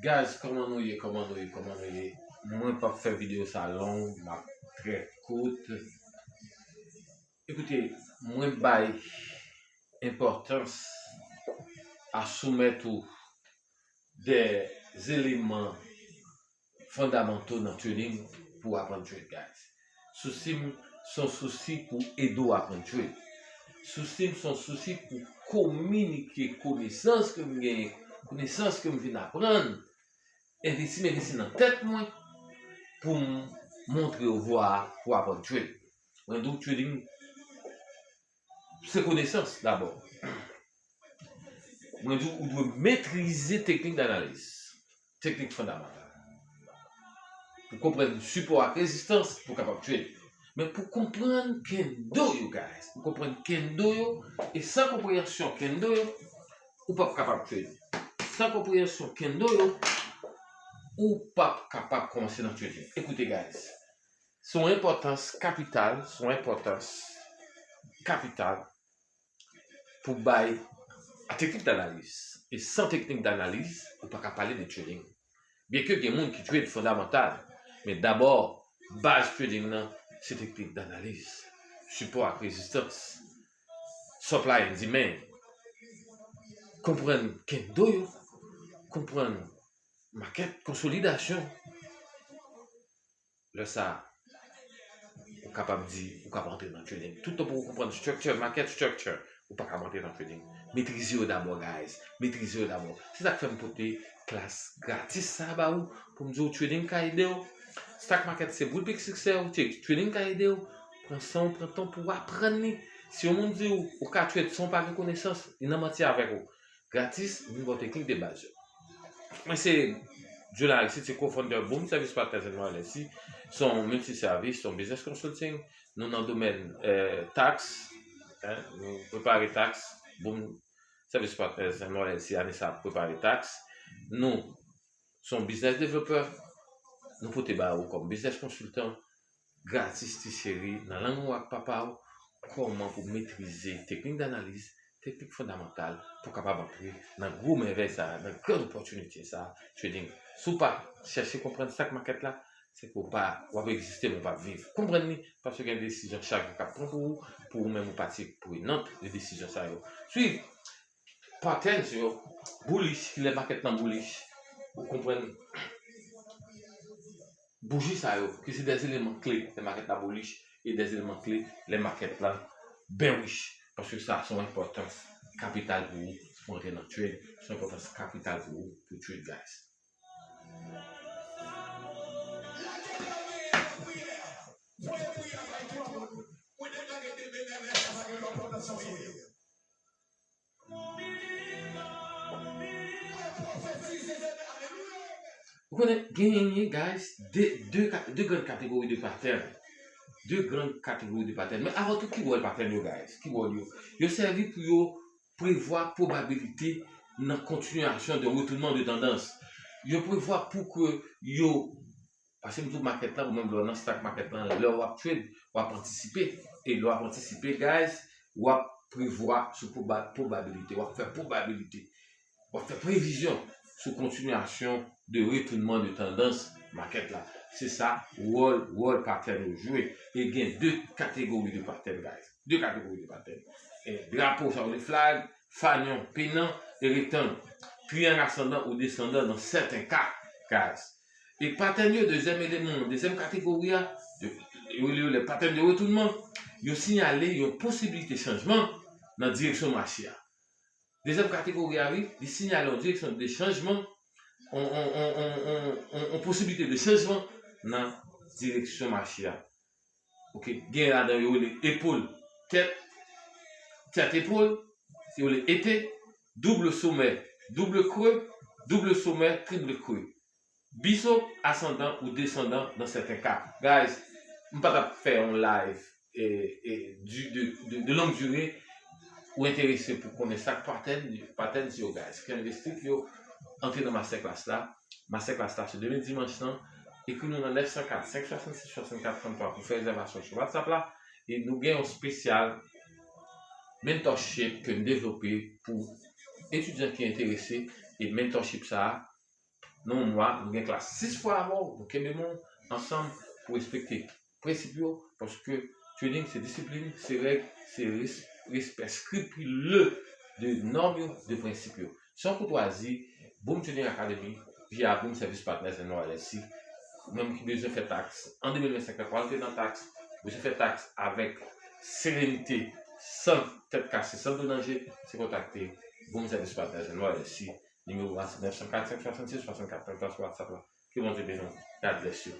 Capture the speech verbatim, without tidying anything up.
Guys, kòman nou ye? Kòman nou ye? Kòman nou ye? Mwen p ap fè videyo sa long, m ap trè kout. Ekoute, mwen bay enpòtans a soumèt ou de eleman fondamanto nan trading pou w aprann trade, guys. Sousi m se yon sousi pou ede w aprann trade. Sousi m se yon sousi pou kominike konesans ke m genyen, konesans ke m vin aprann, envesti m envesti nan tèt mwen pou m montre w vwa a pou w aprann trade. Mwen di w trading se konesans dabò. Mwen di w, ou dwe metrize teknik danaliz, teknik fondamantal. Pou konprann sipò ak rezistans, pou kapab trade. Men pou konprann kendo yo, guys, pou konprann kendo yo, e san konpreyansyon kendo yo, ou p ap kapab trade. San konpreyansyon kendo yo, ou p ap kapab kòmanse nan trading. Ekoute, guys, se yon enpòtans kapital, se yon enpòtans kapital pou bay a teknik danaliz. E san teknik danaliz, ou pa ka pale de trading. Byenke gen moun ki trade fondamantal, men dabò, baz trading nan, se teknik danaliz, sipò ak rezistans, supply and demand, konprann kendo yo, konprann makèt, konsolidasyon. Lè sa a, ou kapab di, ou kapab antre nan trading. Toutan pou ou konprann structure, market structure, ou pa ka antre nan trading. Metrize yo dabò, guys. Metrize yo dabò. Se sa k fè m pote klas gratis sa a ba ou, pou m di w trading ka ede w. Stock market se boulpik siksè w, trading ka ede w. Pran san w, pran tan pou w aprann li. Si yon moun di w, ou ka trade san w pa gen konesans, li nan manti avèk ou. Gratis, vin ba w teknik de baz yo. Mwen se Joe Larexy, se co-founder Boom Service Partners and Royal L L C. Se yon miltisèvis, se yon business consulting. Nou nan domèn eh, taks, en, nou prepare taks. Boom Service Partners and Royal L L C, ane sa ap prepare taks. Nou se yon business developer. Nou pote ba ou kòm business consultant gratis ti cheri, nan lang ou ak papa w, kòman pou metrize teknik danaliz, teknik fondamantal, pou kapab antre nan gwo mèvèy sa, nan gran opòtinite sa, trading. Si w pa chèche konprann stock market la, se ke w pa, w ap egziste, men w p ap viv. Konprann li, paske gen desizyon chak jou k ap pran pou ou, pou ou menm ou pati prenant de desizyon sa yo. Swiv patterns yo, bullish, ki lè market lan bullish, ou konprann bouji sa yo, ki se de eleman kle lè market la bullish e de eleman kle lè market la bearish. Paske sa se yon enpòtans kapital pou ou, pou antre nan trade, se yon enpòtans kapital pou ou, pou trade, guys. Ou konnen, genyen, guys, de, de, ka- de grann kategori de patèn. De grann kategori de patèn. Men avan tou, ki wòl patèn yo, guys? Ki wòl yo? Yo sèvi pou yo prevwa pwobabilite nan kontinyasyon de retounman de tandans. Yo prevwa pou ke yo Paske m di w makèt la, ou menm lè w nan stock market lan, lè w ap trade, w ap antisipe. E lè w ap antisipe, guys, w ap prevwa sou pwoba- pwobabilite, w ap fè pwobabilite, w ap fè previzyon sou kontinyasyon de retounman de tandans makèt la. Se sa wòl, wòl patèn yo jwe. E gen de kategori de patèn, guys. De kategori de patèn. E drapo, sa vle flag, fanyon, penan, e rektang. Triyang asandan ou desandan nan sèten ka, guys. E patèn yo, dezyèm eleman, dezyèm kategori a, yo rele yo lè patèn de retounman, yo siyale yon posibilite chanjman nan direksyon mache a. Dezyèm kategori a, wi, li siyale yon direksyon de chanjman, yon, yon, yon posibilite de chanjman nan direksyon mache a. Ok, gen ladan yo rele epòl, tèt, tèt epòl, yo rele ete, double sommet, double creux, double sommet, triple creux. Bishop asandan ou desandan nan sèten ka. Guys, m pa t ap fè yon live e, e, di- de, de, de longue durée. Ou enterese pou konnen sa k patèn, patèn yo, guys. Candlestick yo, antre nan masterclass la. Masterclass la se demen dimanch lan. Ekri nou nan nèf san kat, senk swasannsis, swasannkat tranntwa pou fè rezèvasyon sou WhatsApp la. E nou gen yon spesyal mentorship ke n devlope pou etidyan ki enterese. E mentorship sa a, nan yon mwa, nou gen klas sis fwa avè w, nou kenbe men w ansanm pou respekte prensip yo, paske training se disiplin, se règ, se res- respè skripile de nòm yo, de prensip yo. Se yon koutwazi, Boom Training Academy, via Boom Service Partners and L L C, ou menm ki bezwen fè taks an de mil vennsenk la, pou antre nan taks, bezwen fè taks avèk serenite, san tèt kase, san do nan je, se kontakte Boom Service Partners and L L C. Nimewo a se nèf san kat senk swasannsis swasannkat trannntwa sou WhatsApp la. Ke Bondye beni w. God bless you.